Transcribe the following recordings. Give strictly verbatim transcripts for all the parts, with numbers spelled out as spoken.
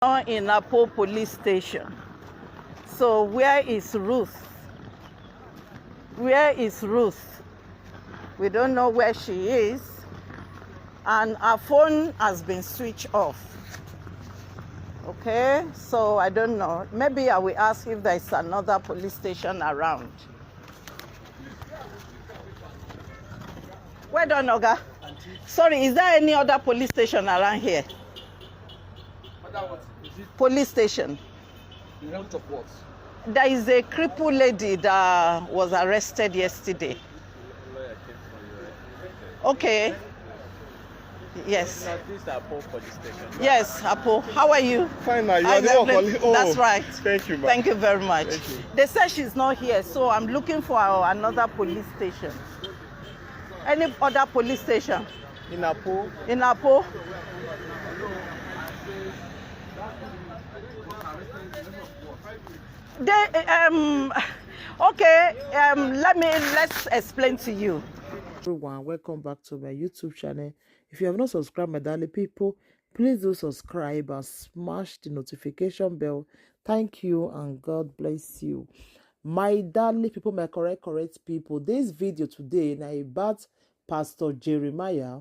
Now in Apo police station. So where is Ruth? Where is Ruth? We don't know where she is. And her phone has been switched off. Okay, so I don't know. Maybe I will ask if there is another police station around. Well done, Oga. Sorry, is there any other police station around here? Police station. In front of what? There is a crippled lady that was arrested yesterday. Okay. Yes. This is Apo police station. Yes, Apo. How are you? Fine, now you are the one calling. Oh, that's right. Thank you, ma. Thank you very much. Thank you. They said she's not here, so I'm looking for our, another police station. Any other police station? In Apo. In Apo. They, um, okay, um, let me, let's explain to you. Everyone, welcome back to my YouTube channel. If you have not subscribed, my darling people, please do subscribe and smash the notification bell. Thank you and God bless you. My darling people, my correct, correct people, this video today na about Pastor Jeremiah.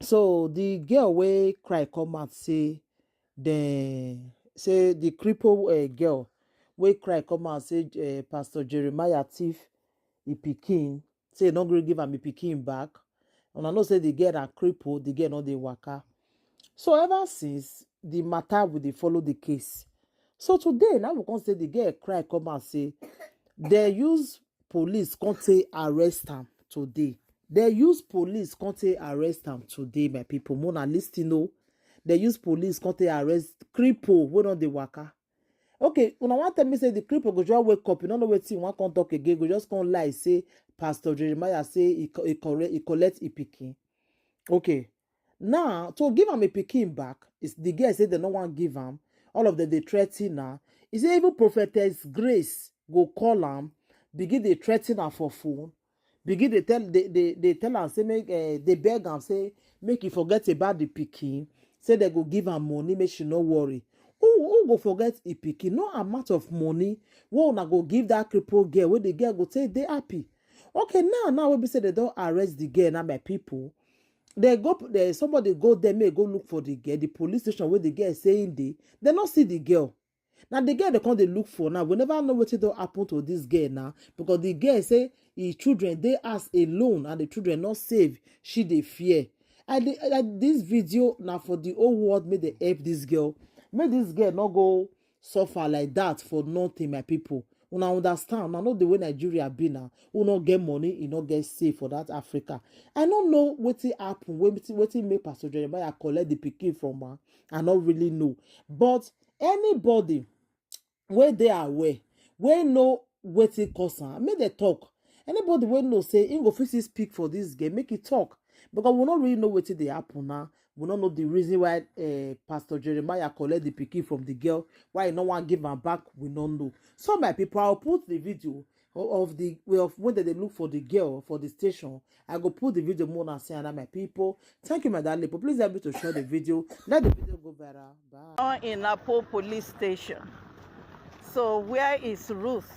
So the girl wey cry come out say, the, say the cripple, uh, girl wey cry come out say, uh, Pastor Jeremiah thief e pikin, say e no gree give am e pikin back. Una know say the girl na cripple, the girl no dey waka. So ever since, the matter we dey follow the case. So today, now we come say the girl cry come out say they use police come take arrest am today. They use police come take arrest am today, my people. Mona listen o. They use police come take arrest cripple wey no dey waka. Okay, una wan tell me say the cripple go just wake up, you no know wetin you wan come talk again, go just come lie say Pastor Jeremiah say he co-, he correct, he collect e pikin. Okay, now to give am e pikin back, is the girl say they no wan give am. All of them dey threaten her. He say even prophetess Grace go call am, begin dey threaten her for phone, begin dey tell, dey, dey, dey tell am say make, eh, dey beg am say make he forget about the pikin, say they go give am money, make she no worry. Who, who go forget e pikin? No amount of money wey una go give that cripple girl wey the girl go take dey happy. Okay, now, now we be say they don arrest the girl, now my people. They go, they, somebody go there, may go look for the girl, the police station where the girl saying dey, they no see the girl. Now the girl they come dey look for now. We never know wetin don happen to this girl now, because the girl say his children dey house alone and the children not safe. She dey fear. I, dey- I, this video now for the whole world, make they help this girl. Make this girl not go suffer like that for nothing, my people. Una understand? Una know the way Nigeria be now. Who no get money, e no get safe for that Africa. I no know wetin happen, wetin, wetin make Pastor Jeremiah collect the pikin from her. I no really know. But anybody wey dey aware, wey know wetin cause am, make dem talk. Anybody wey know say im go fit still speak for this game, make e talk. Because we no really know wetin dey happen now. We no know the reason why, eh, Pastor Jeremiah collect the pikin from the girl, why he no wan give am back, we no know. So my people, I'll put the video o-, of the way of when they dey look for the girl for the station. I go put the video more and say, and my people, thank you, my darling. But please help me to share the video. Let the video go viral. Bye. Now in Apo police station. So where is Ruth?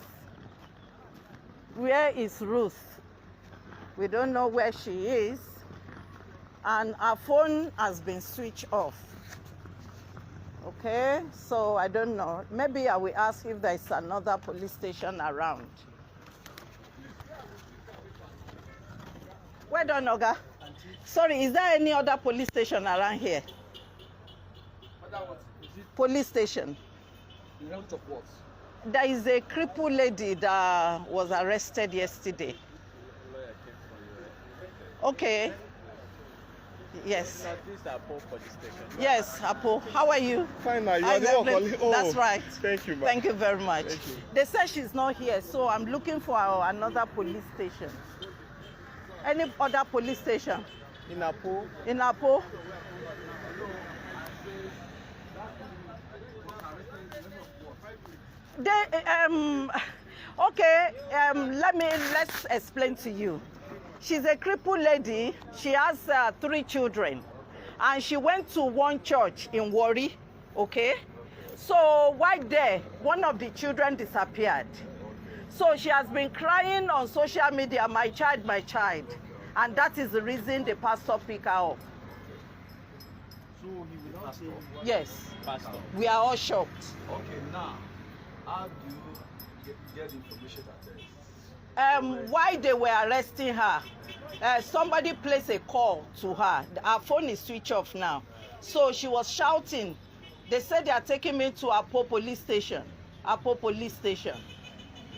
Where is Ruth? We don't know where she is. And her phone has been switched off. Okay, so I don't know. Maybe I will ask if there is another police station around. Well done, Oga. Sorry, is there any other police station around here? Police station. In front of what? There is a crippled lady that was arrested yesterday. Okay. Yes. This is Apo police station. Yes, Apo. How are you? Fine, now you are the one calling. Oh, that's right. Thank you, ma. Thank you very much. Thank you. They said she's not here, so I'm looking for our, another police station. Any other police station? In Apo. In Apo. They, um, okay, um, let me, let's explain to you. She's a crippled lady. She has, uh, three children. And she went to one church in Warri. Okay? So while there, one of the children disappeared. So she has been crying on social media, "My child, my child." And that is the reason the pastor pick her up. So he will not say Yes, Pastor. We are all shocked. Okay, now, how do you get, get the information that there is? Um, while they were arresting her, uh, somebody placed a call to her. Her phone is switched off now. So she was shouting. They said they are taking me to Apo police station. Apo police station.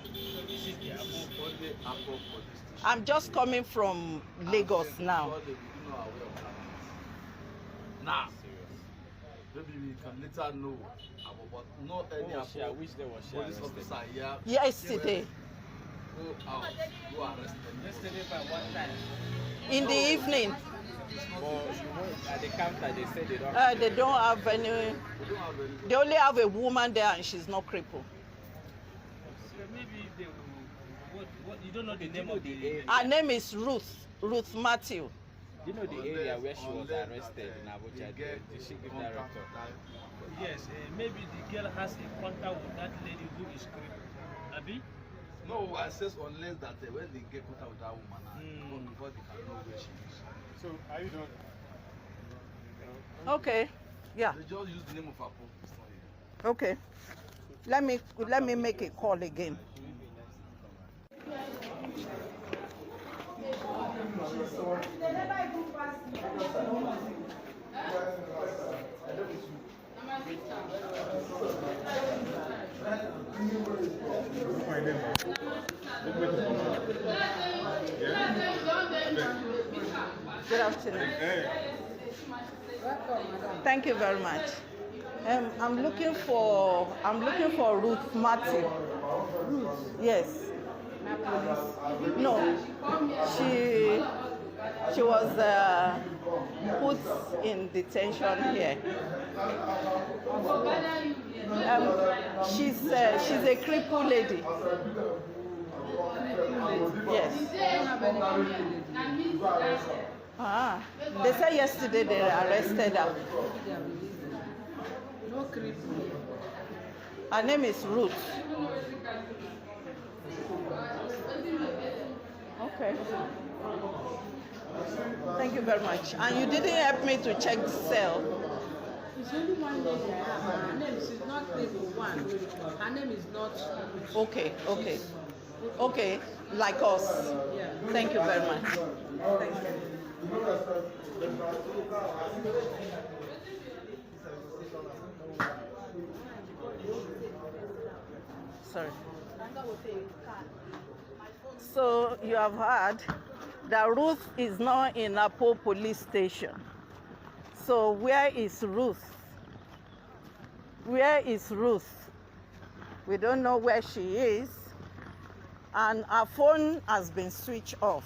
This is only Apo police station. I'm just coming from Lagos now. Surely we do not aware of that. Now, maybe we can later know about, but not any When was she, I Apo wish there was she police arrested. Officer here. Yesterday, Go out, go arrest them. Yesterday by what time? In the evening, But you know, at the counter they said they don't. uh, they don't have any. We don't have any. They only have a woman there, and she's not crippled. Maybe they will. What, what, you don't know the Did you name know of the the area? Her name is Ruth. Ruth Matthew. Do you know the area where she was Unless arrested that, in uh, Abuja? they get Did she give contact director? that- Yes, uh, maybe the girl has a contact with that lady who is crippled. Abi? No, I says unless that uh, when they get contact with that woman, uh, Mm. before, before they can know where she is. So, are you done? Okay. Yeah. They just use the name of Apo. It's not here. Okay. Let me let me make a call again. Good afternoon. Thank you very much. Um, I'm looking for I'm looking for Ruth Matthew. Yes. No, she she was uh, put in detention here. Um, she's uh, she's a crippled lady. Yes. Ah, they said yesterday they arrested her. No cripple. Her name is Ruth. Okay. Thank you very much. And you didn't help me to check the cell. It's only one lady I have. Her name is not cripple one. Her name is not. Okay, okay. Okay, like us. Yeah. Thank you very much. Thank you. Sorry. So you have heard that Ruth is now in Apo police station. So where is Ruth? Where is Ruth? We don't know where she is. And her phone has been switched off.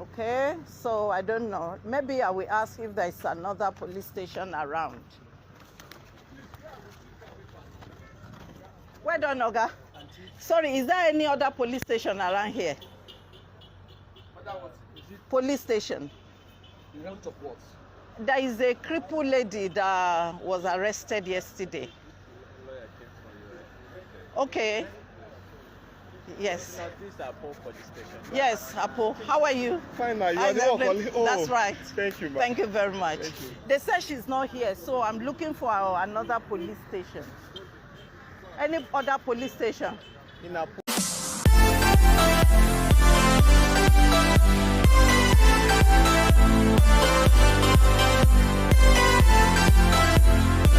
Okay, so I don't know. Maybe I will ask if there is another police station around. Well done, Oga. Sorry, is there any other police station around here? Police station. In front of what? There is a crippled lady that was arrested yesterday. Okay. Yes. This is Apo police station. Yes, Apo. How are you? Fine, now you How are is the one every- calling. Oh, That's right. Thank you, ma. Thank you very much. Thank you. They said she's not here, so I'm looking for another police station. Any other police station? In Apo.